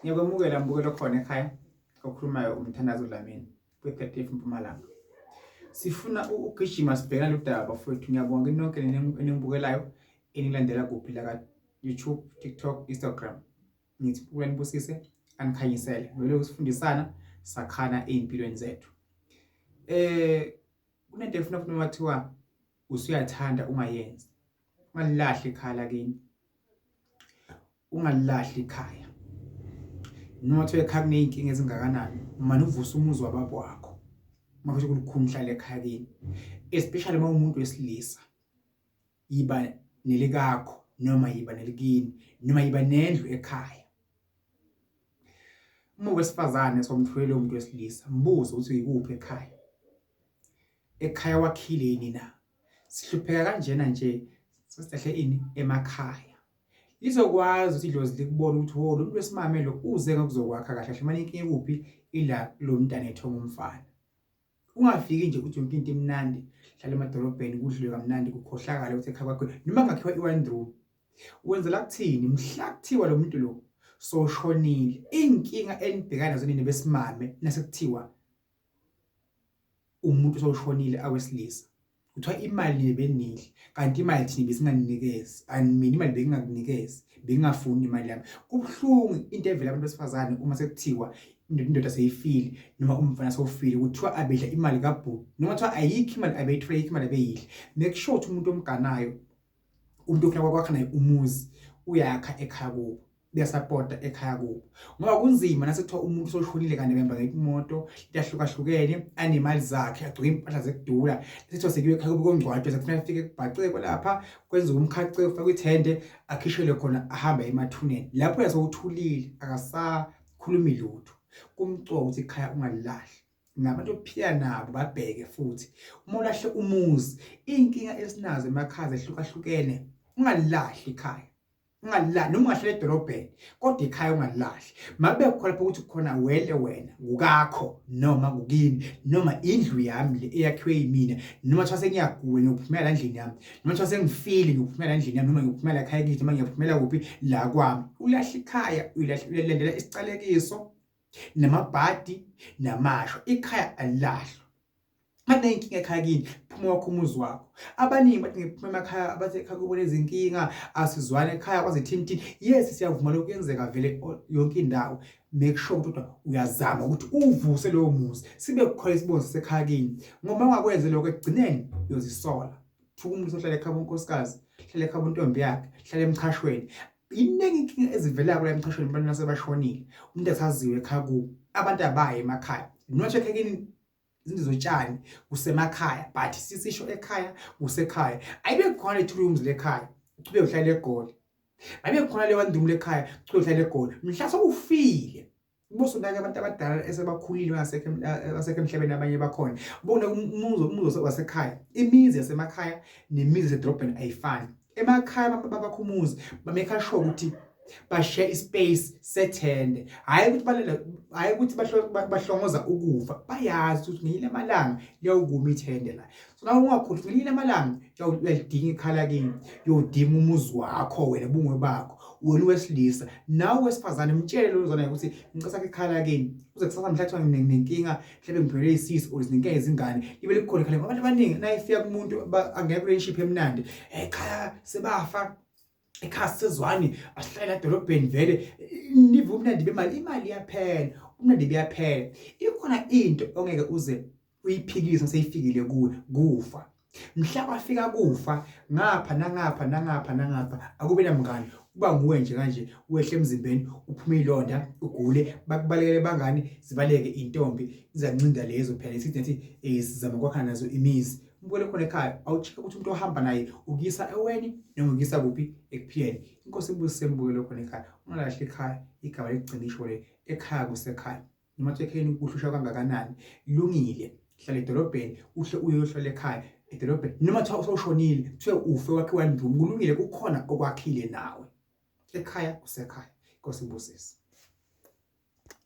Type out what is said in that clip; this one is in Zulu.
Ngiyakwemukela mbukelo khona ekhaya okhulumayo uMthandazo Dlamini kwi-30 Mpumalanga. Sifuna ukugijima sibhekana lodaba bafowethu. Ngiyabonga kini nonke eningibukelayo enilandela kuphi la ka-YouTube, TikTok, Instagram. Ngithi uNkulunkulu anibusise anikhanyisele. Ngibele ukusifundisana sakhana ey'mpilweni zethu. Kunento efuna futhi noma kuthiwa usuyathanda ungayenzi. Ungalilahli ikhaya lakini. Ungalilahli ikhaya. Noma kuthiwa ekhaya kuney'nkinga ezingakanani, umane uvuse umuzi wababa wakho. Uma kuthi kulukhuni uhlale ekhaya kini. Especially uma uwumuntu wesilisa. Yiba nelikakho noma yiba nelikini noma yiba nendlu ekhaya. Uma owesifazane somthwele umuntu wesilisa, mbuze ukuthi ikuphi ekhaya. Ekhaya wakhile yini na? Sihlupheka kanjena nje sesidahle ini emakhaya. Lizokwazi ukuthi idlozi likubone ukuthi ho lo muntu wesimame lo uze ngokuzokwakha kahle kahle manje inkinga ikuphi ila kulo mntana ethu ongumfana. Ungafiki nje ukuthi yonke into imnandi, hlala emadolobheni kudliwe kamnandi kukhohlakale ukuthi ekhaya kwakho noma kungakhiwa i-one room. Wenzela kuthini mhla kuthiwa lo muntu lo soshonile inkinga enibhekana nazo nini besimame nasekuthiwa umuntu sowushonile awesilisa kuthiwa imali nina benidla kanti imali thina besinganinikezi and mina imali bengingakunikezi bengingafuni imali yami kubuhlungu into evela abantu besifazane uma sekuthiwa indoda seyifile noma umfana sewufile kuthiwa abedla imali kabhuti noma kuthiwa ayikho imali abeyithola ayikho imali abeyidla make sure ukuthi umuntu omganayo umuntu ofuna kwakha naye umuzi uyakha ekhaya kubo kuyasapota ekhaya kubo ngoba kunzima nasekuthiwa umuntu soshonile kanti behamba ngemoto yahlukahlukene anemali zakhe agcoke impahla zekudula sethiwa sekuyiwe ekhaya kubo kongcwatshwa sekufuneka afike kubhacekwe lapha kwenziwe umkhaceko kufakwe ithende akhishelwe khona ahambe emathuneni lapho yasewuthulile akasakhulumi lutho kumcoka ukuthi ikhaya ungalilahli nabantu ophila nabo babheke futhi uma ulahle umuzi iy'nkinga esinazo emakhaya zehlukahlukene ungalilahli ikhaya ungalilahli noma ungahlala edolobheni kodwa ikhaya ungalilahli mabe khona lapho ukuthi khona wele wena kukakho noma kukini noma indlu yami le eyakhiwe yimina noma kuthiwa sengiyagula ngiyophumela endlini yami noma kuthiwa sengifile ngiyophumela endlini yami noma ngiyophumela ekhaya kithi noma ngiyophumela kuphi la kwami ulahla ikhaya ulandela isicalekiso namabhadi namashwa ikhaya alilahlwa Baneyinkinga ekhaya kini, phuma wakho umuzi wakho. Abaningi bathi ngiphuma emakhaya bathi ekhaya kubo nezinkinga, asizwani ekhaya kwaze thini thini. Yes, siyavuma lokhu kuyenzeka vele yonke indawo. Make sure ukuthi kodwa uyazama ukuthi uwuvuse lowo muzi. Sibe khona isibongo sasekhaya kini. Ngoba ungakwenzi lokho ekugcineni uyozisola. Thuka umuntu ohlala ekhaya bonkosikazi, hlala ekhaya bontombi yakhe, hlala emchashweni. Iningi inkinga ezivelayo kula emchashweni abantu nasebashonile. Umuntu asaziwe ekhaya kubo. Abantu abayi emakhaya. Not ekhaya kini izindlu zotshani kusemakhaya but sisisho ekhaya kusekhaya ayibe khona le two rooms lekhaya uchube uhlale egoli ayibe khona le one room lekhaya uchube uhlale egoli mhla sokufile ubosonake abantu abadala esebakhulile bangasekho basekho emhlabeni abanye bakhona bona umuzi umuzi wasekhaya imizi yasemakhaya nemizi yasedolobheni ayifani emakhaya babakho umuzi bamekha sure ukuthi bashiya ispace sethende hhayi ukuthi balele hhayi ukuthi bahlongoza ukufa bayazi ukuthi ngelinye amalanga liyawukuma ithende la so nawe ungakhohlwa ngelinye amalanga uyalidinga ikhala kini uyodinga umuzi wakho wena bungwe bakho wena wesilisa nawe wesifazane mtshele lo zona ukuthi ngicela sakhe ikhala kini uze kusasa mhla kuthiwa nginenkinga mhlawumbe ngiphelelwe isisu or zinenkinga yezingane libe likhona ikhala abantu abaningi nayifika kumuntu angekho relationship emnandi ekhaya sebafa ekhaya sezwani asihlale edolobheni vele nive umnandi bemali imali iyaphela umnandi buyaphela ikhona into ongeke uze uyiphikise seyifikile kuwe kufa mhla kwafika kufa ngapha nangapha nangapha nangapha akube namngani kuba nguwe nje kanje wehle emzimbeni uphume ilonda ugule bakubalekele bangani zibaleke intombi izancinda lezo phela isithi nathi eh sizama kwakha nazo imizi Mbukele khona ekhaya awucheck ukuthi umuntu ohamba naye ukuyisa eweni noma ukuyisa kuphi ekuphileni. Inkosi ibusise mbukele khona ekhaya. Ungalahli ekhaya igama lekugcina isho le ekhaya kusekhaya. Noma kuthiwa ekhayeni kuhlushwa kangakanani lungile hlala edolobheni uhle uyohlala ekhaya edolobheni noma kuthiwa usewushonile kuthiwe ufe wakhiwa ndumi kulungile kukhona okwakhile nawe ekhaya kusekhaya. Inkosi ibusise.